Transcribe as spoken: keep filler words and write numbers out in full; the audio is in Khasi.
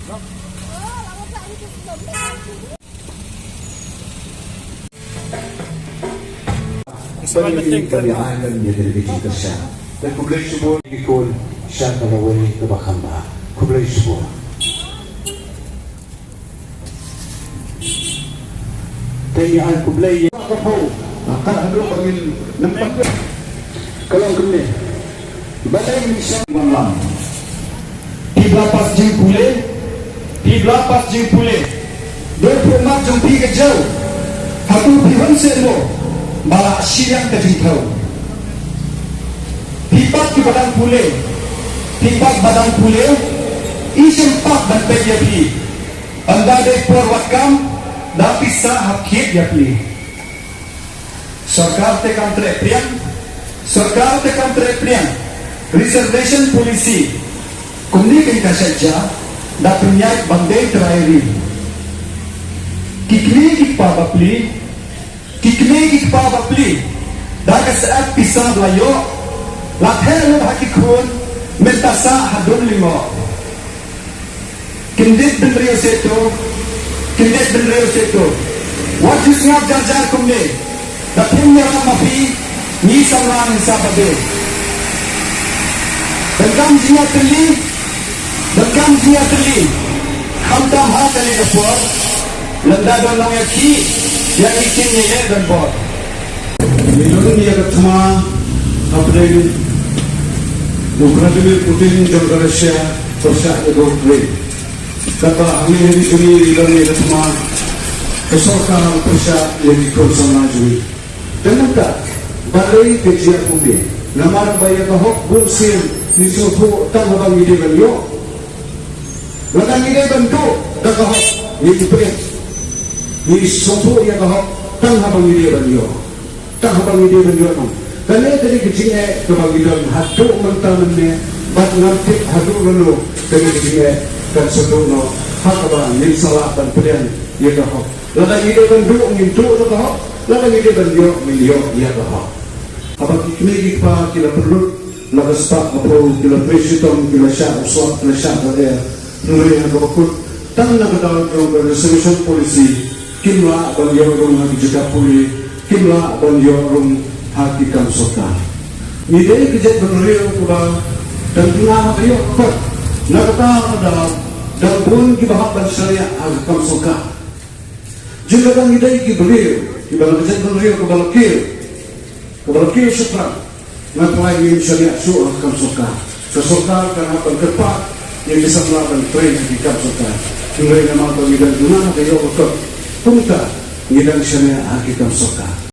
Sa ba teng ka ri ai ban ïa ka ri ka jingkyrshan. Te khublei shibun ki khun sha ka lawei kaba kham bha. Khublei shibun. Te ngi ai khublei ïa ka phew. Ka haduh ba ngin nampak ka long kumne. Balei ngi shah wan lam. Phi bla pass jingpule, phi bla pass jingpule. Dei phi mat jong phi ka jong. Haduh phi hon se mo. Ba la shiliang ka jingthaw. Phi pat ki ba dang pule. Phi pat ba dang pule. I shem pat ban peit ïa phi. Ynda dei por wad kam. Da pisa hap kit ïa phi. Sorkar te kam treh pliang, sorkar te kam treh pliang. Reservation policy. Kumne ka ïa ka sha ja, da pynïaid ban dei trai ri. Ki kmie ki kpa bapli, ki kmie ki kpa bapli. Da ka sah pisa bla ïoh, la theh lut ha ki khun, mynta sah ha dum lyngngoh. Kyndit bynriew seh to, kyndit bynriew seh to. Wat ju sngap jar jar kumne. Da phim ïarap ma phi, ngi samla ngi sa ba dei. Donkam jingïatylli, donkam jingïatylli. Khamtam ha kane ka por, lada don nongïakhih, ïa ngi kin ïa don bor. Ngi don ïa ka thma hapdeng u Vladimir Putin jong ka Russia pyrshah ïa ka Ukraine. Kata hangne ha ri jong ngi ngi don ïa ka thma ka sorkar pyrshah ïa ki khun samla jong ngi. Te mynta balei ka jia kumne? Namar ba ïa ka hok bun sien ngi sngewthuh tang haba ngi dei ban ïoh. Lada ngi dei ban duh da ka hok, ngi pyrshah. Ngi sngewthuh ïa ka hok tang haba ngi dei ban ïoh. Tang haba ngi dei ban ïoh nong. Kane ka dei ka jingeh kaba ngi don haduh mynta mynne bad ngam tip haduh lano kane ka jingeh kan sa duh noh. Ha kaba ngin sa lah ban pdiang ïa ka hok. Lada ngi dei ban duh ngin duh da ka hok. Lada ngi dei ban ïoh ngin ïoh ïa ka hok. Haba ki kmie ki kpa ki la pynlut la ka spah ka phew, ki la trei shitom, ki la shah u slap, ki la shah ka er. Hynrei ha kaba kut tang na ka daw jong ka reservation policy kim lah ban ïoh rung ha ki jaka pule, kim lah ban ïoh rung ha ki kam sorkar. Ngi dei ka jaitbynriew kaba dang tnga ha ka ïoh ka kot. Na kata ka daw dang bun kiba hap ban shaniah ha ka kam sorkar. Jin lada ngi dei ki briew kiba na ka jaitbynriew kaba la kiew, kaba la kiew shaphrang. Nga trai ngin shaniah shuh ha ka kam sorkar. Ka sorkar kan hap ban kyrpad ïa ki samla ban trei ha ki kam sorkar. Hynrei namar ba ngi dang duna ha ka ïoh ka kot, kumta ngi dang shaniah ha ki kam sorkar.